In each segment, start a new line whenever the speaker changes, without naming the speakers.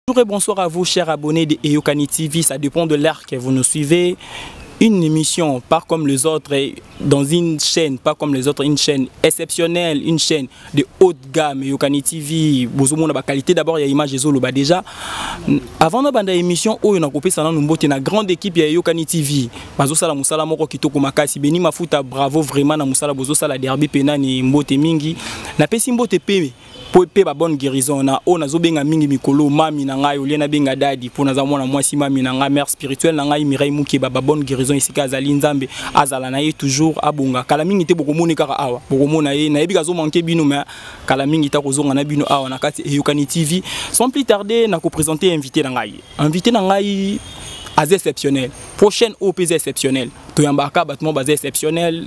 Bonjour et bonsoir à vous, chers abonnés de Eyokani TV. Ça dépend de l'heure que vous nous suivez. Une émission, pas comme les autres, dans une chaîne, pas comme les autres, une chaîne exceptionnelle, une chaîne de haute gamme, Eyokani TV. Bozomona ba qualité d'abord, il y a image ezoloba déjà. Avant de banda émission, oyo na kopesa nanu mbote na grande équipe ya Eyokani TV. Bazosala musala moko kitoko makasi. Beni Mafuta, bravo vraiment na musala bozosala derby penani mbote mingi. Napesi mbote pe po pe ba bonne guérison na oyo nazobenga mingi mikolo mami na ngai olie nabenga dadi mpo naza mwana mwasi mami na ngai mère spirituelle na ngai Mireille Mukeba ba bonne guérison esika azali Nzambe azala na ye toujours abonga kala mingi te bokomoni kaka awa bokomona ye nayebi kazomanke bino mais kala mingi ta kozonga na bino awa na kati Eyokani TV. Sans plus tarder, na koprésente invité na ngai. Invité na ngai aza exceptionnel, prochaine oyo mpe eza exceptionnel, toyambaka bato moko baza exceptionnel.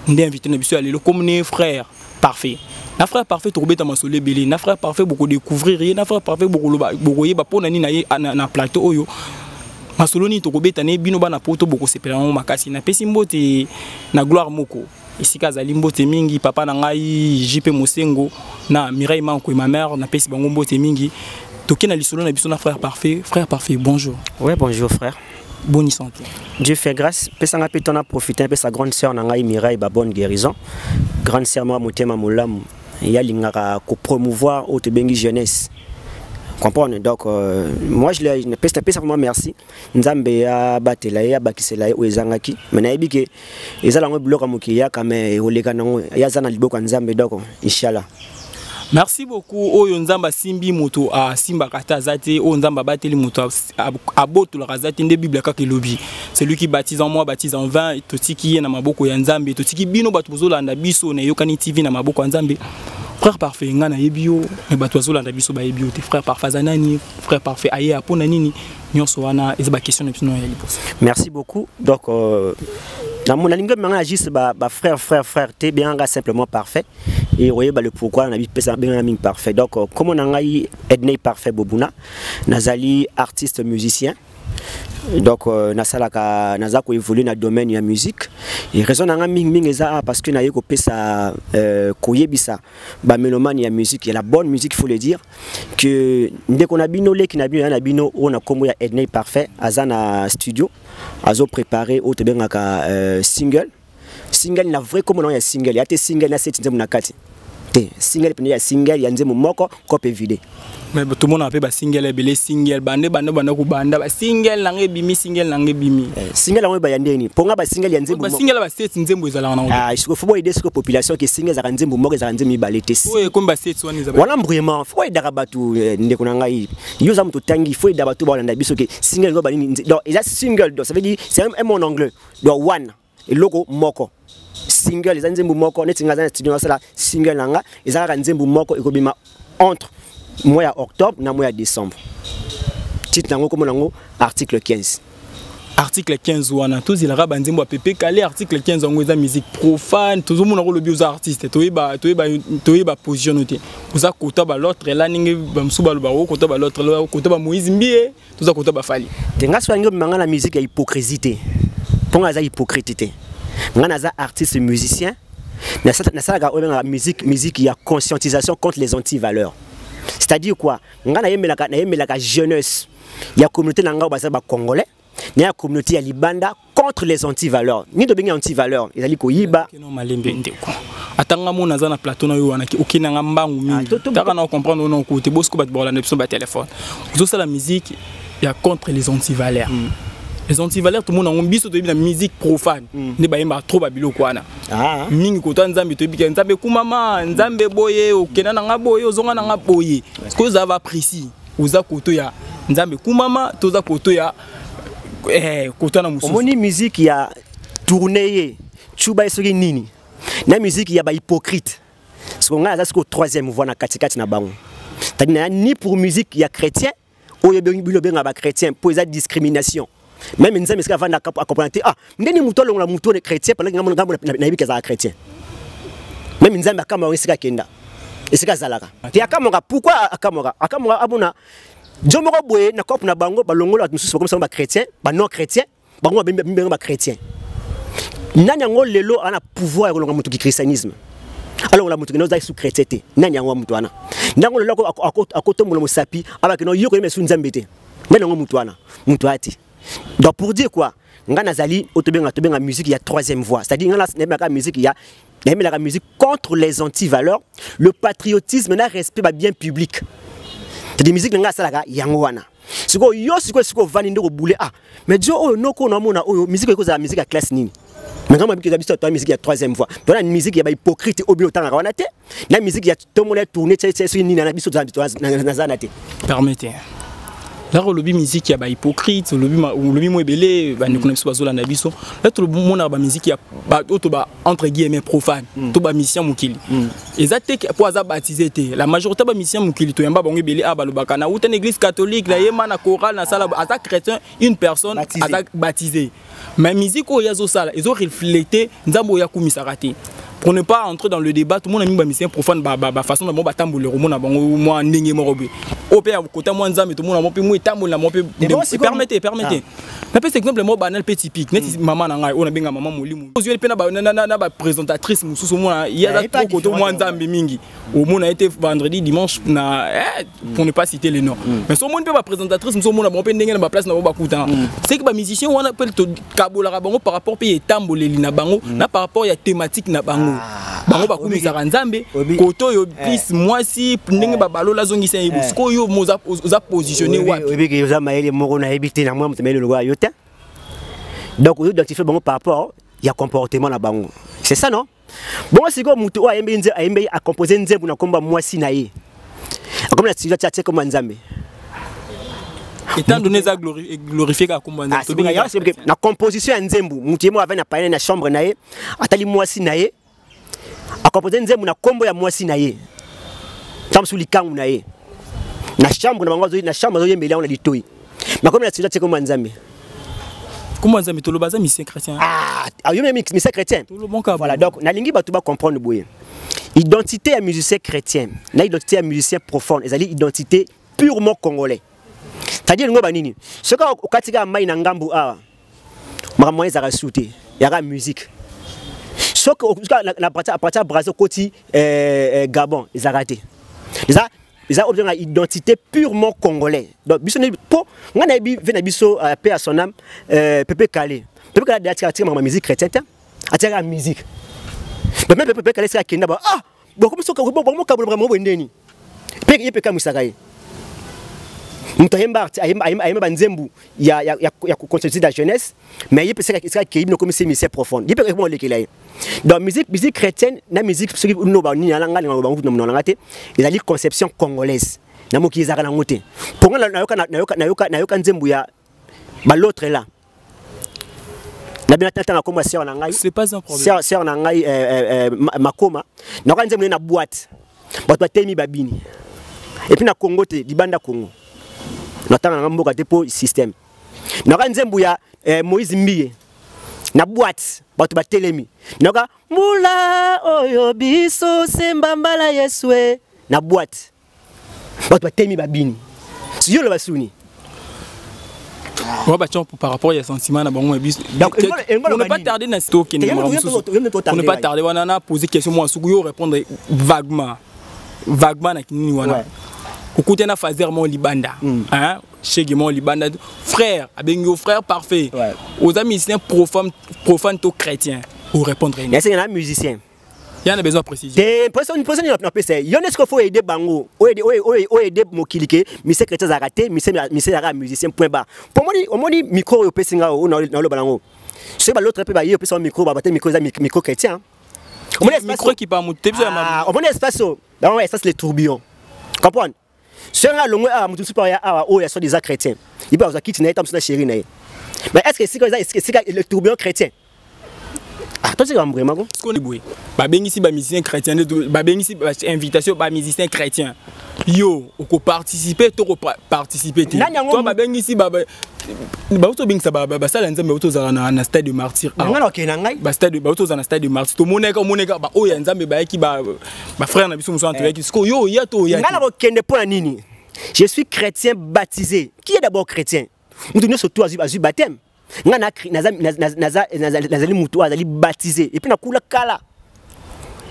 Nde invité na biso ya lelo comme ne frère Parfait. Na frère Parfait tokobeta masolo ebele. Na frère Parfait bokodécouvrir ye. Na frère Parfait bokoloba bokoyeba mpo na nini na ye na plateau oyo masolo nini tokobeta na ye. Bino bana poto bokosepela yango makasi. Napesi mbote na Gloire moko esika azali, mbote mingi papa na ngai JP Mosengo na Mireille Mankwe, ma mère, napesi bango mbote mingi. Toke na lisolo na biso na frère Parfait. Frère Parfait, bonjour.
Ouais, bonjour frère.
Bonne santé.
Dieu fait grâce. Pesanga pe tona profiter pe sa grande sœur na ngai Mireille ba bonne guérison. Grande sœur moi motema molamu. Ya lingaka ko promouvoir oyo tobengi jeunesse. Comprendre? Donc moi je l'ai pesa pesa vraiment merci. Nzambe ya batela ya bakisela ye oyo ezangaki. Mais nayebi ke ezala ngo biloko mokili yaka mais ekoleka nango ya za na liboko ya Nzambe, donc inshallah.
Merci beaucoup. Oyo Nzambe asimbi moto asimbaka ata aza te, oyo Nzambe abateli moto abotolaka aza te. Nde Bible kaka elobi: celui qui baptise en moi baptise en vain. Totiki ye na maboko ya Nzambe, totiki bino bato bozolanda biso na Eyokani TV na maboko ya Nzambe. Frère Parfait, nga nayebi yo mais bato bazolanda biso bayebi yo te. Frère Parfait aza nani? Frère Parfait aye mpona nini? Nyonso wana eza baquestion na biso ya liboso.
Merci beaucoup. Donc nalingi manga juste ba frère frère frère te, benganga simplement Parfait et oyeba le pourquoi na bipesa benganga mingi Parfait. Donc comment na ngai Edney Parfait Bobuna, nazali artiste musicien. Donc nasalaka, naza koévoluer na domaine ya musique et raison na nga mingi mingi eza parce que naye kopesa koyebisa bamélomane ya musique, ya la bonne musique, il faut le dire, que ndeko na bino, leki na bino, ya na bino oyo na kombo ya Edney Parfait aza na studio, azo préparer oyo tobengaka single. Single na vrai kombo na ya single ya te, single na seti nzembo na kati te, single pene ya single ya nzembo moko kope vide.
Mais tomona mpe basingle ebele, single bande bande bande kobanda basingle nanga ebimi, single nanga ebimi.
Single yango ebaya ndeni mpo nga basingle ya nzembo
Basingle baseti nzembo ezalaka nango.
Ah, siko faut boyede siko population ke single ezalaka nzembo moko, ezalaka nzembo mibale te.
Oyo ekomi baseti wana eza
wana vraiment faut oyedaka bato. Ndeko na ngai, yo oza moto otangi, faut oyeda bato balanda biso ke single ngo banini. Donc eza single, donc ça veut dire c'est un mot en anglais, donc one, eloko moko. Single eza nzembo moko. Neti nga aza na studio, nasala single na nga, eza kaka nzembo moko, ekobima entre mois ya octobre na mois ya décembre. Titre nango, kombo nango Article 15.
Article 15 wana tozelaka banzembo ya Pepe Kale. Article 15 yango eza musique profane. Tozomona kolobi oza artiste, toyeba toyeba toyeba position te. Oza kota ba l'autre la ndenge bamosusu balobaka, okota ba l'autre la, okota ba Moïse Mbiye, toza kota baFally.
Te, nga soki alingi obima nga na musique ya hypocrisie te, mpo nga aza hypocrite te. Nga naza artiste musicien, nasalaka oyo bengaka musique ya conscientisation contre les antivaleurs. C'est-à-dire quoi? Nga nayembelaka jeunesse ya communauté na nga oyo baza bacongolais na ya communauté ya libanda contre les antivaleurs. Nini tobengi antivaleur? Ezali koyiba.
Keno malembe ndeko, atanga mona aza na plateau na yo wana, okendanga mbangu mingi. Taka na comprendre ono kote bosiko bato bakolanda biso batelefone. Ozosala musique ya contre les antivaleurs. Les antivaleurs, tomona yango biso toyebi na musique profane nde bayembaka trop babiloko wana mingi. Kota Nzambe, toyebi ke Nzambe ekumama, Nzambe boye, okenda na nga boye, ozonga na nga boye. Parce que ozala va précis, oza koto ya Nzambe kumama, toza koto ya kota na mosusu.
Omoni musique ya tourne ye tuba ye soki nini na musique ya bahypocrite. Siko ngai aza sikoyo troisième voie na katikati na bango, c'est-à-dire naya ni pour musique ya chrétien oyo bino obengaka bachrétien, mpo eza discrimination. Même Nzambe esika avanda acomprendre te. Ah, ndeni moto alongola moto oyo chrétien pendant ngambo nayebi ke azalaka chrétien. Même Nzambe akamwaka esika akenda, esika azalaka te, akamwaka. Pourquoi akamwaka? Akamwaka amona jo moko boye na cope na bango, balongola bato mosusu, bakomisa bango bachrétien, banon chrétien, bango babenga bachrétien. Nani yango lelo aza na pouvoir ya kolonga moto ki christianisme? Alongola moto kende ozali su chrétien te. Nani yango moto wana? Ndango lelo akotombola mosapi abaki no yo koyeba su Nzambe te. Nani yango moto wana? Moto ati. Donc pour dire quoi? Nga nazali otobenga tobenga musique ya troisième voie. C'est-à-dire nga nayebaka musique ya nayebelaka musique contre les anti-valeurs, le patriotisme na respect ba bien public. C'est-à-dire musique nga asalaka yango wana. Sikoyo yo sikoyo sikoyo ovandi nde kobule ah mais dio oyo noko na mona oyo musique ekozala musique ya classe nini? Mais nga mabiki biso to musique ya troisième voie. To na musique ya ba hypocrite oyo bino otangaka wana te. Na musique ya tomona tourner tse tse soki nini na biso naza na te.
Permettez. Là, olobi musique ya ba hypocrite, olobi olobi mo ebele bandeko na biso bazolanda biso. Là tolomona ba musique ya ba oyo ba entre guillemets profane, to ba musicien mokili. Eza te po aza baptisé te. La majorité ba musicien mokili to yamba bango ebele a balobaka na uta na église catholique, na yema na chorale na sala aza chrétien, une personne aza baptisé. Mais musique oyo yazo sala, ezo refléter nzambe oyo akumisaka te. Pour ne pas entrer dans le débat, tout le monde a mis ba musicien profane ba ba, ba façon ba tamboler omona bango moi ndenge moko be. O pe kota moi nzambe tout le monde a pe moi tamboler moi pe permettez, permettez. Na pesa exemple moi banal pe typique, neti maman na ngai on a benga maman molimo. Ozwe pe na ba na na ba présentatrice mususu moi il y a trop koto moi nzambe mingi. Omona été vendredi dimanche na pour ne pas citer les noms. Mais so monde pe ba présentatrice mususu mona bon pe ndenge na ba place na ba kuta. C'est que ba musicien wana pe to kabola bango par rapport pe etamboleli na bango na par rapport ya thématique na bango. Bango ba kumisaka nzambe koto yo plus mwasi ndenge ba balola zongisa ye siko yo moza oza positionné wapi.
Obi ke oza mayele moko na yebi te na mwa mutu mayele lokola yo te. Donc ozo identifier bango par rapport ya comportement na bango. C'est ça non? Bongo sikoyo mutu oyo ayembi nze ayembi a composer nzembo na komba mwasi na ye. Akomi na studio atie komba nzambe.
Étant donné ça glorifié ka komba nzambe.
Ah, c'est na composition ya nzembo mutu ye moko avandi na paye na chambre na ye atali mwasi na ye a composer nzembo na kombo ya mwasi na ye. Ntango mosusu likangu na ye. Na chambre na bango azo na chambre azo yembeli yango na litoi. Makomi na studio atie komba nzambe.
Comment nzambe toloba za musicien chrétien?
Ah, ah yo même musicien chrétien.
Toloba
Voilà, donc nalingi bato ba comprendre boye. Identité ya musicien chrétien, na identité ya musicien profane, ezali identité purement congolais. C'est-à-dire ngo banini. Soki okatika mai na ngambu awa, makambo ezaka sute, yaka musique. Soki na partir à partir Brazza koti Gabon, ezaka te. Eza eza objet na identité purement congolais. Donc biso ne po nga na bi vena biso paix à son âme Pepe Kalé. Pepe Kalé atika atika ma musique chrétienne, atika musique. Mais même Pepe Kalé sika kenda ba ah bon comme soka bon bon kabula vraiment bo ndeni. Pe ye pe kamusaka ye. Mutu ayemba ayemba ayemba ba nzembu ya ya ya conscientiser la jeunesse, mais ye pe sika sika keyi no comme c'est musicien profond. Ye pe bon lekela ye. Donc musique chrétienne na musique soki no ba ni na nga nga ba ngutu na nga te, ezali conception congolaise. Na moki ezaka na ngote. Ponga na yoka na yoka na yoka na yoka nzembu ya ba l'autre là. Na bina tata na koma sœur na ngai.
C'est pas un problème.
Sœur sœur na ngai makoma. Na yoka nzembu na boîte. Bato ba temi babini. Et puis na Congo te, libanda Congo. Na tanga na mboka te po système. Na yoka nzembu ya Moïse Mbiye. Na boîte bato ba telemi. Na yoka mbula oyo biso semba mbala Yeswe na boîte. Bato ba temi babini. Si yo le basuni.
Ouais, bah, tiens, par rapport à sentiment, na bango, bis.
Donc,
pour ne pas tarder na stock, pour ne pas tarder, on a posé question, moi, soukou, répondre vaguement. Vaguement, na kinini, wana. Okuta na fazer mon libanda. Hein? Chez mon libanda. Frère, abengi frère parfait. Aux amis musiciens profane, profane to chrétien. Pour répondre.
Il y a un musicien.
Il y en a besoin de précision.
Te, pression, pression, il y a une Il y a ce qu'il faut aider bango. Aider, aider, aider mokilike, musicien chrétien zaraté, musicien, musicien zara, musicien point barre. Pour moi, au moins, micro au pesinga au na na le balango. Ce ba l'autre pe ba yé au micro ba micro za micro chrétien. Au moins
micro qui parle muté
Ah, au moins espace dans espace les tourbillons. Comprendre? Ce nga longo a mutu super ya a o ya soit des chrétiens. Il peut avoir kiti na etam na chéri na. Mais est-ce que c'est est-ce que c'est le tourbillon chrétien? Ah, toi c'est vraiment quoi?
Ce qu'on est boué. Ba bengisi ba musicien chrétien, ba bengisi ba invitation ba musicien chrétien. Yo, oko participer to ko participer te. Toi ba bengisi ba ba auto bengisa ba ba sala nzambe auto za na na stade de martyr.
Nga na okena ngai.
Ba stade ba auto za na stade de martyr. To moneka moneka ba oya nzambe ba yaki ba ba frère na biso muso entre yaki. Siko yo ya to ya.
Nga na okende pona nini? Je suis chrétien baptisé. Qui est d'abord chrétien? Mutu nyonso to azui azui baptême. Nga na naza naza nazali mutu azali baptisé et puis na kula kala.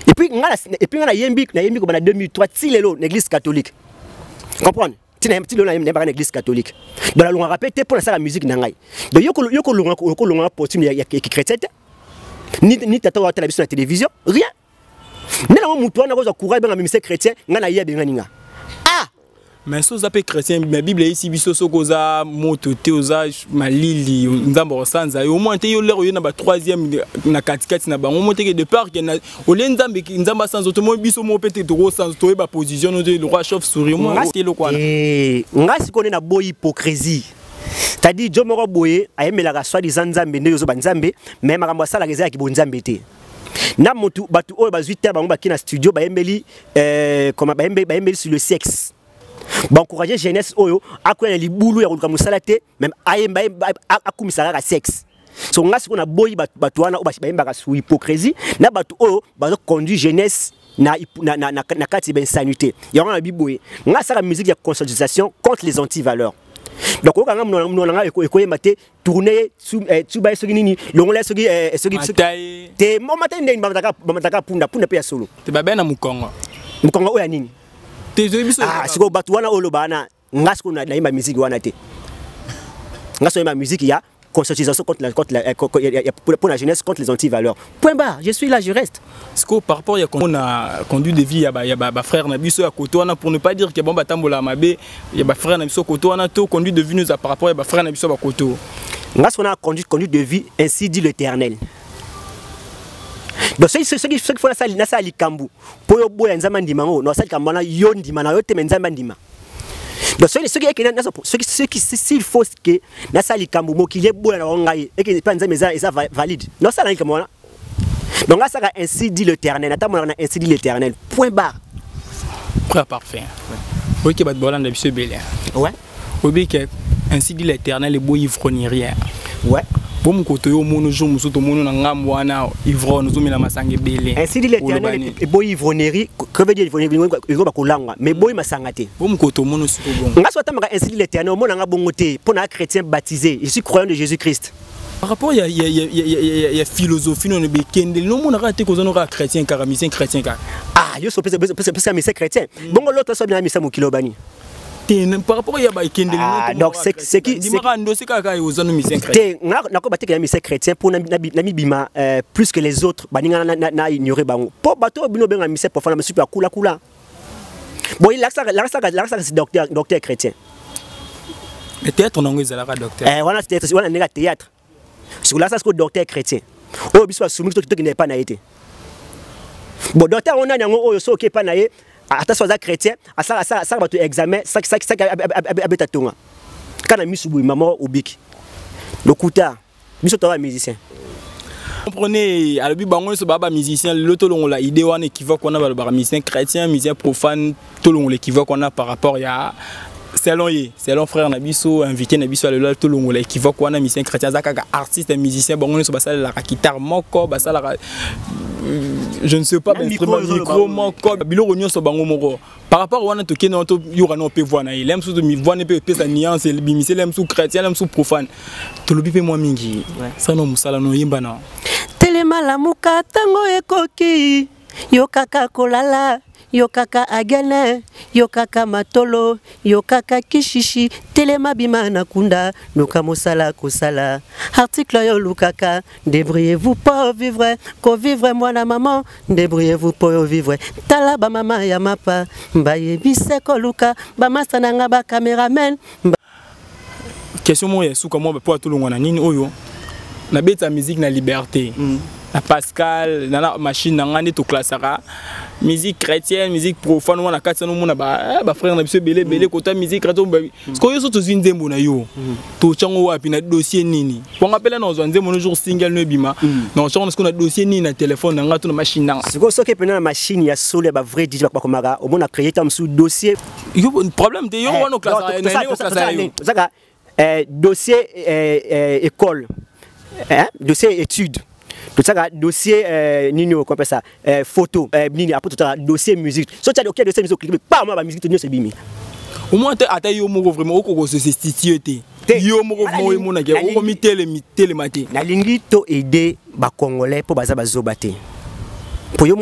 Et Puis nga nayembi kobanda 2003 ti lelo na église catholique, comprendre? Tina ti lelo nayembaka na église catholique. Donc nalongaka mpe te mpo nasala musique na ngai. Donc yo kolongaka postime ya chrétien te, ni tata oyo atala biso na télévision, rien. Nde nango motu wana kozwa courage benga musicien chrétien, ngai naye abengani nga. Ah.
Mais so oza mpe chrétien, mais Bible eyesi biso, soki oza moto te, oza malili, Nzambe akosanza yo. Omona te yo lere oye na ba troisième na katikati na bango, omona teke de peur ke olie Nzambe, Nzambe asanza. Tomoni biso moko mpe te, tokosanza, toyeba position no te, le roi chauve souris, omona te eloko wana.
Nga sikoyo nde naboyi hypocrisie, c'est-à-dire jo moko boye ayemelaka soi-disant Nzambe, nde ozoba Nzambe, mais makambo asalaka ezalaki bonzambe te. Na motu bato oyo bazwi te, bango baki na studio, bayembeli comment, bayembeli sur le sexe, baencourage jeunesse oyo akoya na libulu ya koluka mosala te, même ayemba, akumisa kaka sexe. So nga sikoyo naboyi bato wana oyo bayembaka sous hypocrisie, na bato oyo bazoconduire jeunesse na kati ya bainsanité. Yango na biboye, nga asala musique ya conscientisation contre les antivaleurs. Donc okanga monoko na nga ekoyemba te tourne tuba ye, soki nini, longola ye, soki
Mata ye.
Te, mata ye ndeni? Bamataka punda, punda mpe ya solo.
Te, babe na mokongo.
Mokongo oyo ya nini?
Te, toyebi biso.
Ah, sikoyo bato wana oyo oloba wana, nga sikoyo nayemba musique wana te. Nga sikoyo nayemba musique ya conscientisation contre la, contre la, pour la jeunesse, contre les antivaleurs. Point barre, je suis là, je reste.
Sikoyo par rapport ya na conduite de vie ya bafrère na biso ya koto wana, pour ne pas dire ke bon, batambola mabe, ya bafrère na biso koto wana, to conduite de vie nous par rapport ya bafrère na biso bakoto?
Nga sikoyo na conduite de vie ainsi dit l'Éternel. Donc soki fo nasala likambo mpo yo boya, Nzambe andima ngo, nasala likambo wana, yo ndima na yo te, me Nzambe andima. Donc soki eke soki s'il faut ke nasala likambo mokili eboya na bango, ngai eke epa Nzambe eza valide, nasala likambo wana. Donc nga asaka ainsi dit l'Éternel, natambolaka na ainsi dit l'Éternel, point barre.
Frère Parfait, oyoki bato balanda biso ebele. Oyebi ke ainsi dit l'Éternel eboyi ivrognerie. Bo mokoto yo omoni jour mosusu tomoni na ngambo wana ivrogne, ozomela masanga ebele.
Ainsi dit l'Éternel eboyi ivrognerie, que veut dire ivrognerie? Eko bakolangwa, mais eboyi masanga te.
Bo mokoto omoni siko bongo.
Nga so atambaka ainsi dit l'Éternel, omonanga bongo te mpo na chrétien baptisé, je suis croyant de Jésus Christ.
Par rapport ya philosophie nono bekendeli, nomonaka te koza noka chrétien kaka, musicien chrétien kaka.
Ah, yo so pesa musicien chrétien bongo, l'autre so bina misa mokili obani.
Te, par rapport ya bakendeli.
Ah, donc c'est qui
ndimaka ndosi kaka oza no musicien chrétien.
Te, nga nakoba te ke ya musicien chrétien mpo namibima plus que les autres baninga na ignorer bango, mpo bato oyo bino obenga musicien profane, mosusu mpe akulakula bon, lakisaka si docteur chrétien.
Mais théâtre nango ezalaka docteur.
Wana théâtre wana ndenge ya théâtre. Sikoyo lakisa sikoyo docteur chrétien oyo biso basumi tokende epa na ye te. Bon, docteur yango nani yango oyo soki oke epa na ye, ata so aza chrétien, asala bato examen, saki abeta tonga kaka na misu boye, mama obiki lokuta. Biso toza musicien.
Comprenez, alobi bango nyonso baa bamusicien. Lelo tolongola idée wana équivoque wana balobaka musicien chrétien, musicien profane. Tolongola équivoque wana par rapport ya selon ye, selon frère na biso, invité na biso ya lelo. Tolongola équivoque wana, musicien chrétien aza kaka artiste musicien. Bango nyonso basalelaka guitare moko, basalaka je ne sais pas, bainstrument, micro moko, biloko nyonso bango moko. Par rapport wana tokende wana, toyoka na mpe voix na ye, le mosusu voix ne mpe epesa nuance, ebimise le mosusu chrétien, le mosusu profane. Tolobi mpe mwa mingi sana mosala no oyemba na.
Telema, lamuka, ntango ekoki. Yo kaka kolala, yo kaka agene, yo kaka matolo, yo kaka kishishi. Telema, bima na kunda, luka mosala kosala article oyo olukaka. Débrouillez-vous pour vivre, kovivre, mwana mama, débrouillez-vous pour vivre. Tala bamama ya mapa bayebise koluka bamasa na nga bacameraman.
Question moko ya suka mwa po atolongwa na nini oyo nabeta musique na liberté na Pascal na machine na ngai nde toklasaka musique chrétienne, musique profane wana kati wana omona bafrère na biso ebele ebele kota musique chrétienne. Sikoyo yo so tozwi nzembo na yo, totyango wapi, na dossier nini? Ponga mpela na ozwa nzembo no jour single no ebima, na otyango sikoyo na dossier nini, na telefone na ngai to na machine na nga?
Sikoyo soki mpena na machine ya solo ya bavrai DJ, bakomaka omona créer ta mosusu dossier.
Yo problème te, yo wana oklasaka yo.
Ozaka dossier école, hein? Dossier étude, totiaka dossier nini oyo kopesa photo nini, après totiaka dossier musique. So tia okia dossier musique, oclique pa mwa bamusique nyonso ebimi.
Au moins te, ata yo moko vraiment okoko se situer te, yo moko vraiment oyemonaki okomi telema te.
Nalingi to aider bacongolais mpo baza bazoba te, po yo